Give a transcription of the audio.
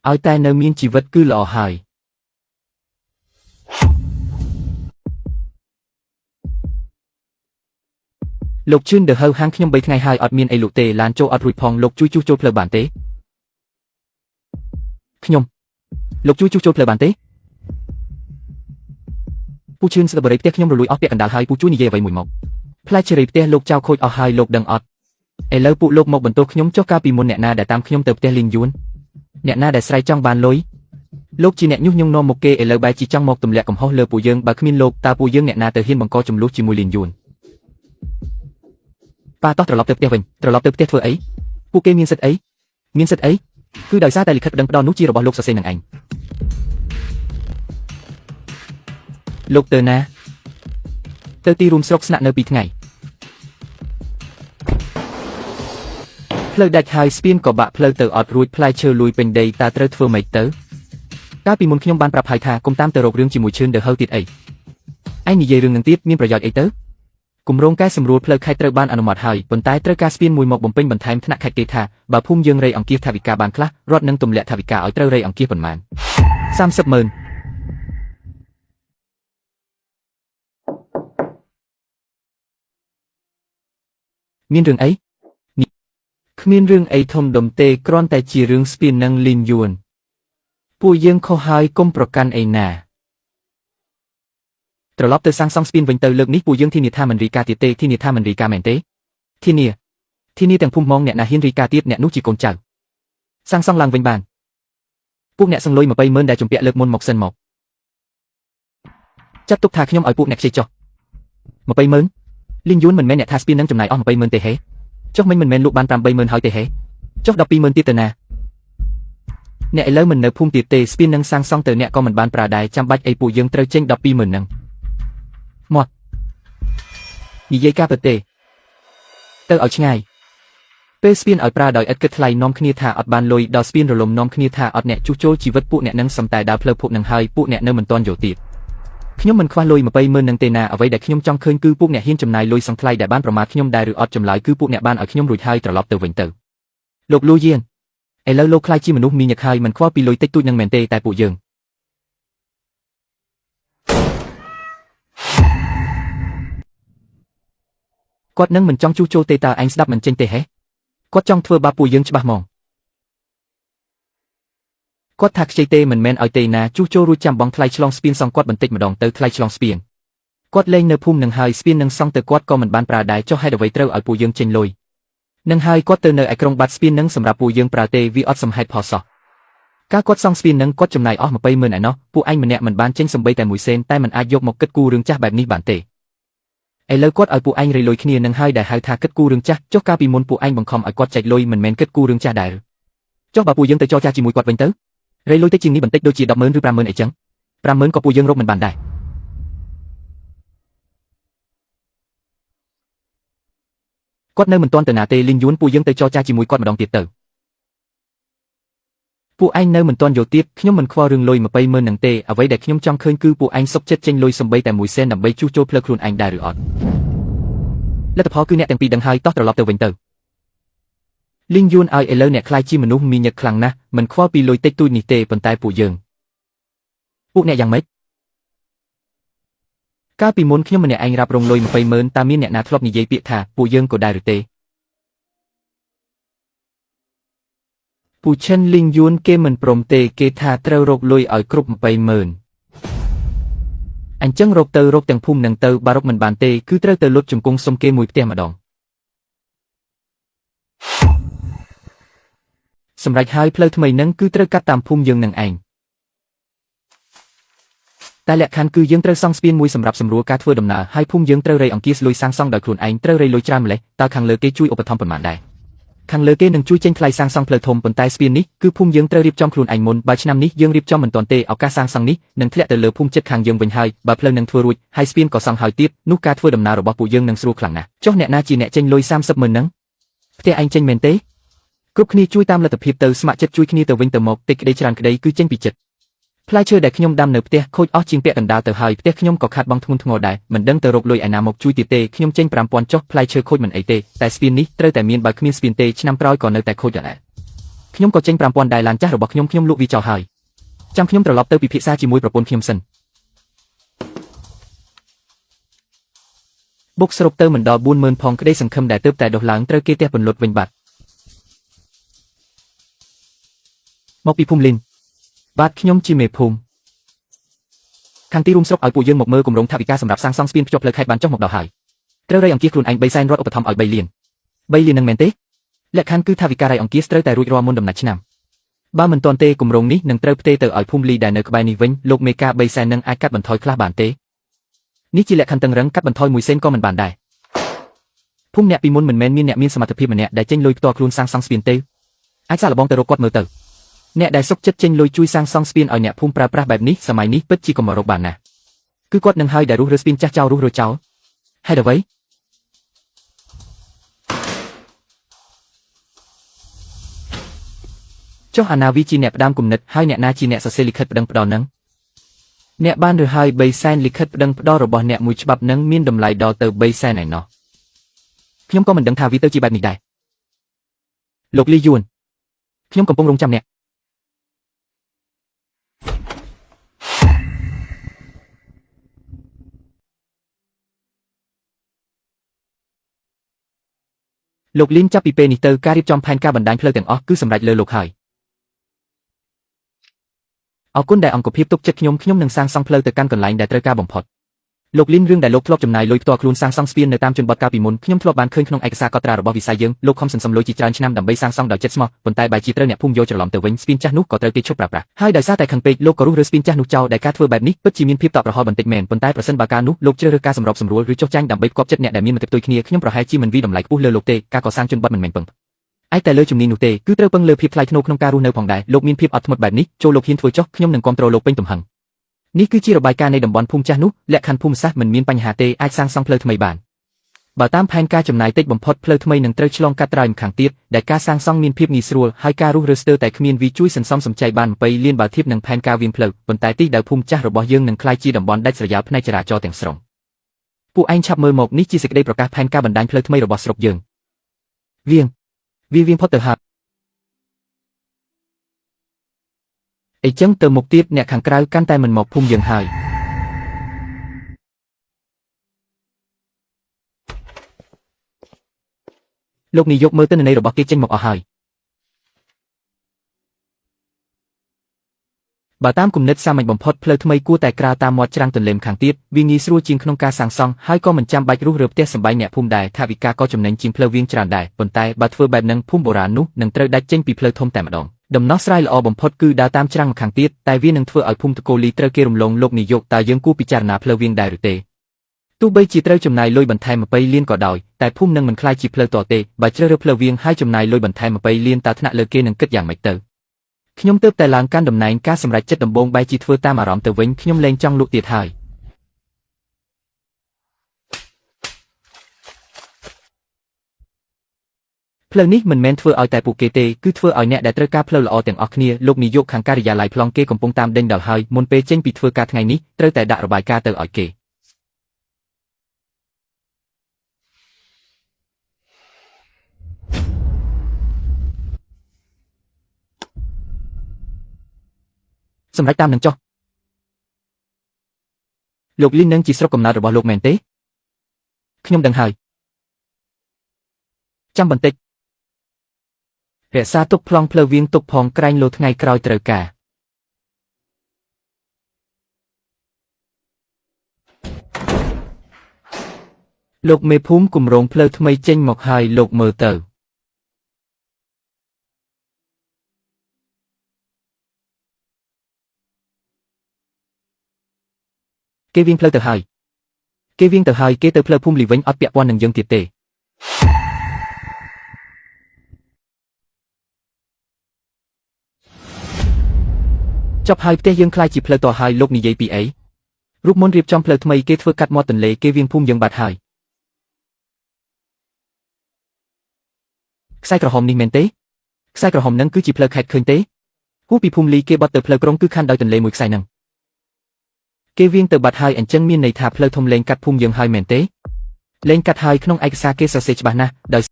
ឲ្យតែនៅមានជីវិតគឺល្អហើយលោកជឿនដឺហៅហាងខ្ញុំ3ថ្ងៃហើយអត់មានអីលក់ទេឡានចូលអត់រួចផងលោកជួយជួសជុលផ្លូវបានទេខ្ញុំលោកជួយជួសជុលផ្លូវបានទេពូជឿនស្ដាប់បរិយផ្ទះខ្ញុំរលួយអស់ពាក់កណ្ដាលហើយពូជួយនិយាយអ្វីមួយមកផ្លែឈើរីផ្ទះលោកចៅខូចអស់ហើយលោកដឹងអត់ឥឡូវពួកលោកមកបន្ទោសខ្ញុំចុះកាលពីមុនអ្នកណាដែលតាមខ្ញុំទៅផ្ទះលីងយួនអ្នកណាដែលស្រែកចង់បានលុយលោកជាអ្នកញុះញង់នាំមុខគេឥឡូវបែរជាចង់មកទម្លាក់កំហុសលើពួកយើងបើគ្មានលោកតើពួកយើងអ្នកណាទៅហ៊ានបង្កចំនួនជាមួយលីងយួនប៉ាតោះត្រឡប់ទៅផ្ទះវិញត្រឡប់ទៅផ្ទះធ្វើអីពួកគេមានសិទ្ធអីមានសិទ្ធអីគឺដោយសារតែលិខិតប្តឹងផ្ដល់នោះជារបស់លោកសរសេរនឹងឯងលោកទៅណាទៅទីរួមស្រុកស្នាក់នៅ2ថ្ងៃផ្លូវដាច់ហើយស្ពានក៏បាក់ផ្លូវទៅអត់រួចផ្លែឈើលួយពេញដីតើត្រូវធ្វើម៉េចទៅកាលពីមុនខ្ញុំបានប្រាប់ហើយថាកុំតាមទៅរករឿងជាមួយឈឿនដឺហៅទៀតអីឯងនិយាយរឿងនឹងទៀតមានប្រយោជន៍អីទៅគម្រោងកែសម្រួលផ្លូវខេត្តត្រូវបានអនុម័តហើយប៉ុន្តែត្រូវការស្ពានមួយមកបំពេញបន្ថែមថ្នាក់ខេត្តគេថាបើភូមិយើងរៃអង្គាសថវិកាបានខ្លះរដ្ឋនឹងទម្លាក់ថវិកាឲ្យត្រូវរៃអង្គាសប៉ុន្មាន30ម៉ឺនមានរឿងអីគ្មានរឿងអីធំដុំទេគ្រាន់តែជារឿងស្ពាននឹងលីនយួនពួកយើងខុសហើយកុំប្រកាន់អីណាត្រឡប់ទៅសាងសង់ស្ពានវិញទៅលើកនេះពួកយើងធានាថាមិនរីកាទៀតទេធានាថាមិនរីកាមែនទេធានាធានាទាំងភូមិហ្មងអ្នកណាហ៊ានរីកាទៀតអ្នកនោះជាកូនចៅសាងសង់ឡើងវិញបានពួកអ្នកសង្លុយ20ម៉ឺនដែលជំពាក់លើកមុនមកសិនមកចាត់ទុកថាខ្ញុំឲ្យពួកអ្នកខ្ចីចុះ20ម៉ឺនលីងយួនមិនមែនអ្នកថាស្ពាននឹងចំណាយអស់20ម៉ឺនទេហេចុះមិញមិនមែនលក់បាន8ម៉ឺនហើយទេហេចុះ12ម៉ឺនទៀតទៅណាអ្នកឥឡូវមិននៅភូមិទៀតទេស្ពាននឹងសាងសង់ទៅអ្នកក៏មិនបានប្រើដែរចាំបាច់អីពួកយើងត្រូវចេញ12ម៉ឺននឹងមាត់និយាយការពិតទេទៅឲ្យឆ្ងាយពេលស្ពានឲ្យប្រើដោយឥតគិតថ្លៃនាំគ្នាថាអត់បានលុយដល់ស្ពានរលំនាំគ្នាថាអត់អ្នកជួសជុលជីវិតពួកអ្នកនឹងសំតែដើរផ្លូវភពនឹងហើយពួកអ្នកនៅមិនទាន់យល់ទៀតខ្ញុំមិនខ្វះលុយ20ម៉ឺននឹងទេណាអ្វីដែលខ្ញុំចង់ឃើញគឺពួកអ្នកហ៊ានចំណាយលុយសងថ្លៃដែលបានប្រមាថខ្ញុំដែរឬអត់ចម្លើយគឺពួកអ្នកបានឲ្យខ្ញុំរួចហើយត្រឡប់ទៅវិញទៅលោកលូយានឥឡូវលោកខ្លាចជាមនុស្សមីញឹកហើយមិនខ្វល់ពីលុយតិចតួចនឹងមែនទេតែពួកយើងគាត់នឹងមិនចង់ជួសជុលទេតើឯងស្ដាប់មិនចេញទេហេគាត់ចង់ធ្វើបាបពួកយើងច្បាស់ហ្មងគាត់ថាខ្ចីទេមិនមែនឲ្យទេណាជួសជុលរួចចាំបងថ្លៃឆ្លងស្ពានសងគាត់បន្តិចម្ដងទៅថ្លៃឆ្លងស្ពានគាត់លែងនៅភូមិនឹងហើយស្ពាននឹងសង់ទៅគាត់ក៏មិនបានប្រើដែរចុះហេតុអ្វីត្រូវឲ្យពួកយើងចេញលុយនឹងហើយគាត់ទៅនៅឯក្រុងបាត់ស្ពាននឹងសម្រាប់ពួកយើងប្រើទេវាអត់សមហេតុផលសោះកាលគាត់សង់ស្ពាននឹងគាត់ចំណាយអស់20ម៉ឺនឯណោះពួកឯងម្នាក់មិនបានចេញសំបីតែមួយសេនតែមិនអាចយកមកគិតគូររឿងចាស់បែបនេះបានទេឥឡូវគាត់ឲ្យពួកឯងរៃលុយគ្នានឹងហើយដែលហៅថាគិតគូររឿងចាស់ចុះកាលពីមុនពួកឯងបង្ខំឲ្យគាត់ចែកលុយមិនមែនគិតគូររឿងចាស់ដែរចុះបើពួកយើងទៅចរចាជាមួយគាត់វិញទៅរៃលុយតិចជាងនេះបន្តិចដូចជា10ម៉ឺនឬ5ម៉ឺនអីចឹង5ម៉ឺនក៏ពួកយើងរកមិនបានដែរគាត់នៅមិនទាន់ទៅណាទេលីងយួនពួកយើងទៅចរចាជាមួយគាត់ម្ដងទៀតទៅពួកឯងនៅមិនទាន់យល់ទៀតខ្ញុំមិនខ្វល់រឿងលុយ20ម៉ឺននឹងទេអ្វីដែលខ្ញុំចង់ឃើញគឺពួកឯងសុខចិត្តចេញលុយសំបីតែមួយសេនដើម្បីជួសជុលផ្លូវខ្លួនឯងដែរឬអត់លទ្ធផលគឺអ្នកទាំងពីរដឹងហើយតោះត្រឡប់ទៅវិញទៅលីងយួនឲ្យឥឡូវអ្នកខ្លាចជាមនុស្សមីញឹកខ្លាំងណាស់មិនខ្វល់ពីលុយតិចតួចនេះទេប៉ុន្តែពួកយើងពួកអ្នកយ៉ាងម៉េចកាលពីមុនខ្ញុំម្នាក់ឯងរ៉ាប់រងលុយ20ម៉ឺនតើមានអ្នកណាធ្លាប់និយាយពាក្យថាពួកយើងក៏ដែរឬទេពូឈិនលីងយួនគេមិនព្រមទេគេថាត្រូវរកលុយឲ្យគ្រប់20ម៉ឺនអញ្ចឹងរកទៅរកទាំងភូមិនឹងទៅបើរកមិនបានទេគឺត្រូវទៅលុតជង្គង់សុំគេមួយផ្ទះម្ដងសម្រាប់ហើយផ្លូវថ្មីនឹងគឺត្រូវកាត់តាមភូមិយើងនឹងឯងតែលក្ខខណ្ឌគឺយើងត្រូវសង់ស្ពានមួយសម្រាប់សម្រួលការធ្វើដំណើរហើយភូមិយើងត្រូវរៃអង្គាសលុយសាងសង់ដោយខ្លួនឯងត្រូវរៃលុយច្រើនម្លេះតើខាងលើគេជួយឧបត្ថម្ភប៉ុន្មានដែរខាងលើគេនឹងជួយចេញថ្លៃសាងសង់ផ្លូវធំប៉ុន្តែស្ពាននេះគឺភូមិយើងត្រូវរៀបចំខ្លួនឯងមុនបើឆ្នាំនេះយើងរៀបចំមិនទាន់ទេឱកាសសាងសង់នេះនឹងធ្លាក់ទៅលើភូមិជិតខាងយើងវិញហើយបើផ្លូវនឹងធ្វើរួចហើយស្ពានក៏សង់ហើយទៀតនោះការធ្វើដំណើររបស់ពួកយើងនឹងស្រួលខ្លាំងណាស់ចុះអ្នកណាជាអ្នកចេញលុយ30ម៉ឺនហ្នឹងផ្ទះឯងចេញមែនទេគ្រប់គ្នាជួយតាមលទ្ធភាពទៅស្ម័គ្រចិត្តជួយគ្នាទៅវិញទៅមកតិចក្តីច្រើនក្តីគឺចេញពីចិត្តផ្លែឈើដែលខ្ញុំដាំនៅផ្ទះខូចអស់ជាងពាក់កណ្ដាលទៅហើយផ្ទះខ្ញុំក៏ខាត់បងធ្ងន់ធ្ងរដែរមិនដឹងទៅរកលុយឯណាមកជួយទៀតទេខ្ញុំចេញ5000ចុះផ្លែឈើខូចមិនអីទេតែស្ពាននេះត្រូវតែមានបើគ្មានស្ពានទេឆ្នាំក្រោយក៏នៅតែខូចដដែល ខ្ញុំក៏ចេញ5000ដែរឡានចាស់របស់ខ្ញុំខ្ញុំលក់វាចោលហើយចាំខ្ញុំត្រឡប់ទៅពិភាក្សាជាមួយប្រពន្ធខ្ញុំសិនបុកសរុបទៅមិនដល់40000ផងក្តីសង្ឃឹមដែលទើបតែដុះឡើងត្រូវគេទះពន្លត់វិញបាត់មកពីភូមិលីនបាទខ្ញុំជាមេភូមិខាងទីរួមស្រុកឲ្យពួកយើងមកមើលគម្រោងថវិកាសម្រាប់សាងសង់ស្ពានភ្ជាប់ផ្លូវខេត្តបានចុះមកដល់ហើយត្រូវរៃអង្គាសខ្លួនឯង3សែនរដ្ឋឧបត្ថម្ភឲ្យ3លាន3លាននឹងមែនទេលក្ខខណ្ឌគឺថវិការៃអង្គាសត្រូវតែរួចរាល់មុនដំណាច់ឆ្នាំបើមិនទាន់ទេគម្រោងនេះនឹងត្រូវផ្ទេរទៅឲ្យភូមិលីដែលនៅក្បែរនេះវិញលោកមេការ3សែននឹងអាចកាត់បន្ថយខ្លះបានទេនេះជាលក្ខខណ្ឌតឹងរឹងកាត់បន្ថយ1សេនក៏មិនបានដែរភូមិអ្នកពីមុនមិនមែនមានអ្នកមានសមត្ថភាពម្នាក់ដែលចេញលុយផ្ទាល់ខ្លួនសាងសង់ស្ពានទេអាចសាកល្បងទៅរកគាត់មើលទៅអ្នកដែលសុខចិត្តចេញលុយជួយសាងសង់ស្ពានឲ្យអ្នកភូមិប្រើប្រាស់បែបនេះសម័យនេះពិតជាកម្ររកបានណាស់គឺគាត់នឹងហើយដែលរុះរើស្ពានចាស់ចោលរុះរើចោលហេតុអ្វីចុះអាណាវីជាអ្នកផ្ដើមគំនិតហើយអ្នកណាជាអ្នកសរសេរលិខិតប្តឹងផ្តល់នឹងអ្នកបានឬហើយ3សែនលិខិតប្តឹងផ្តល់របស់អ្នកមួយច្បាប់នឹងមានតម្លៃដល់ទៅ3សែនឯណោះខ្ញុំក៏មិនដឹងថាវាទៅជាបែបនេះដែរលោកលីយួនខ្ញុំកំពុងរងចាំអ្នកលោកលីនចាប់ពីពេលនេះទៅការរៀបចំផែនការបណ្ដាញផ្លូវទាំងអស់គឺសម្រេចលើលោកហើយអរគុណដែលអង្គភាពទុកចិត្តខ្ញុំខ្ញុំនឹងសាងសង់ផ្លូវទៅកាន់កន្លែងដែលត្រូវការបំផុតលោកលីនរឿងដែលលោកធ្លាប់ចំណាយលុយផ្ទាល់ខ្លួនសាងសង់ស្ពាននៅតាមជនបទកាលពីមុនខ្ញុំធ្លាប់បានឃើញក្នុងឯកសារកត់ត្រារបស់វិស័យយើងលោកខំសន្សំលុយជាច្រើនឆ្នាំដើម្បីសាងសង់ដោយចិត្តស្មោះប៉ុន្តែបែរជាត្រូវអ្នកភូមិយកច្រឡំទៅវិញស្ពានចាស់នោះក៏ត្រូវគេឈប់ប្រើប្រាស់ហើយដោយសារតែខឹងពេកលោកក៏រុះរើស្ពានចាស់នោះចោលដែលការធ្វើបែបនេះពិតជាមានភាពតក់ក្រហល់បន្តិចមែនប៉ុន្តែប្រសិនបើកាលនោះលោកជ្រើសរើសការសម្របសម្រួលឬចុះចាញ់ដើម្បីផ្គាប់ចិត្តអ្នកដែលមានមតិផ្ទុយគ្នាខ្ញុំប្រហែលជាមិនវីតម្លៃខ្ពស់លើលោកទេការកសាងជនបទមិនមែនពឹងឯតែលើជំនាញនោះទេគឺត្រូវពឹងលើភាពថ្លៃថ្នូរក្នុងការរស់នៅផងដែរលោកមានភាពអត់ធ្មត់បែបនេះចូលលោកហ៊ានធ្វើចុះខ្ញុំនឹងគាំទ្រលោកពេញទំហឹងនេះគឺជារបាយការណ៍នៃតំបន់ភូមិចាស់នោះលក្ខខណ្ឌភូមិសាស្ត្រមិនមានបញ្ហាទេអាចសាងសង់ផ្លូវថ្មីបានបើតាមផែនការចំណាយតិចបំផុតផ្លូវថ្មីនឹងត្រូវឆ្លងកាត់ត្រើយម្ខាងទៀតដែលការសាងសង់មានភាពងាយស្រួលហើយការរុះរើស្ទើរតែគ្មានវីជួយសន្សំសំចៃបាន20លានបើធៀបនឹងផែនការវាងផ្លូវប៉ុន្តែទីដៅភូមិចាស់របស់យើងនឹងក្លាយជាតំបន់ដាច់ស្រយាលផ្នែកចរាចរណ៍ទាំងស្រុងពួកឯងឆាប់មើលមកនេះជាសេចក្តីប្រកាសផែនការបណ្ដាញផ្លូវថ្មីរបស់ស្រុកយើងវៀងវាវៀងផុតទៅហើយអីចឹងទៅមុខទៀតអ្នកខាងក្រៅកាន់តែមិនមកភូមិយើងហើយលោកនាយកមើលទិន្នន័យរបស់គេចេញមកអស់ហើយបើតាមគំនិតសាមញ្ញបំផុតផ្លូវថ្មីគួរតែក្រាលតាមមាត់ច្រាំងទន្លេម្ខាងទៀតវាងាយស្រួលជាងក្នុងការសាងសង់ហើយក៏មិនចាំបាច់រុះរើផ្ទះសម្បែងអ្នកភូមិដែរថវិកាក៏ចំណេញជាងផ្លូវវាងច្រើនដែរប៉ុន្តែបើធ្វើបែបហ្នឹងភូមិបុរាណនោះនឹងត្រូវដាច់ចេញពីផ្លូវធំតែម្ដងដំណោះស្រាយល្អបំផុតគឺដើរតាមច្រាំងម្ខាងទៀតតែវានឹងធ្វើឲ្យភូមិតកូលីត្រូវគេរំលងលោកនាយកតើយើងគួរពិចារណាផ្លូវវាងដែរឬទេទោះបីជាត្រូវចំណាយលុយបន្ថែម20លានក៏ដោយតែភូមិនឹងមិនក្លាយជាផ្លូវតទេបើជ្រើសរើសផ្លូវវាងហើយចំណាយលុយបន្ថែម20លានតើថ្នាក់លើគេនឹងគិតយ៉ាងម៉េចទៅខ្ញុំទើបតែឡើងកាន់តំណែងការសម្រេចចិត្តដំបូងបែរជាធ្វើតាមអារម្មណ៍ទៅវិញខ្ញុំលែងចង់លក់ទៀតហើយផ្លូវនេះមិនមែនធ្វើឲ្យតែពួកគេទេគឺធ្វើឲ្យអ្នកដែលត្រូវការផ្លូវល្អទាំងអស់គ្នាលោកនាយកខាងការិយាល័យប្លង់គេកំពុងតាមដេញដល់ហើយមុនពេលចេញពីធ្វើការថ្ងៃនេះត្រូវតែដាក់របាយការណ៍ទៅឲ្យគេសម្រាប់តាមនឹងចុះលោកលីននឹងជាស្រុកកំណើតរបស់លោកមែនទេខ្ញុំដឹងហើយចាំបន្តិចរក្សាទុកប្លង់ផ្លូវវាងទុកផងក្រែងលោថ្ងៃក្រោយត្រូវការលោកមេភូមិគម្រោងផ្លូវថ្មីចេញមកហើយលោកមើលទៅគេវាងផ្លូវទៅហើយគេវាងទៅហើយគេទៅផ្លូវភូមិលីវិញអត់ពាក់ព័ន្ធនឹងយើងទៀតទេចប់ហើយផ្ទះយើងក្លាយជាផ្លូវតហើយលោកនិយាយពីអីរូបមន្តរៀបចំផ្លូវថ្មីគេធ្វើកាត់មាត់ទន្លេគេវាងភូមិយើងបាត់ហើយខ្សែក្រហមនេះមែនទេខ្សែក្រហមនឹងគឺជាផ្លូវខេត្តឃើញទេហួសពីភូមិលីគេបត់ទៅផ្លូវក្រុងគឺខណ្ឌដោយទន្លេមួយខ្សែនឹងគេវាងទៅបាត់ហើយអញ្ចឹងមានន័យថាផ្លូវធំលែងកាត់ភូមិយើងហើយមែនទេលែងកាត់ហើយក្នុងឯកសារគេសរសេរច្បាស់ណាស់ដោយ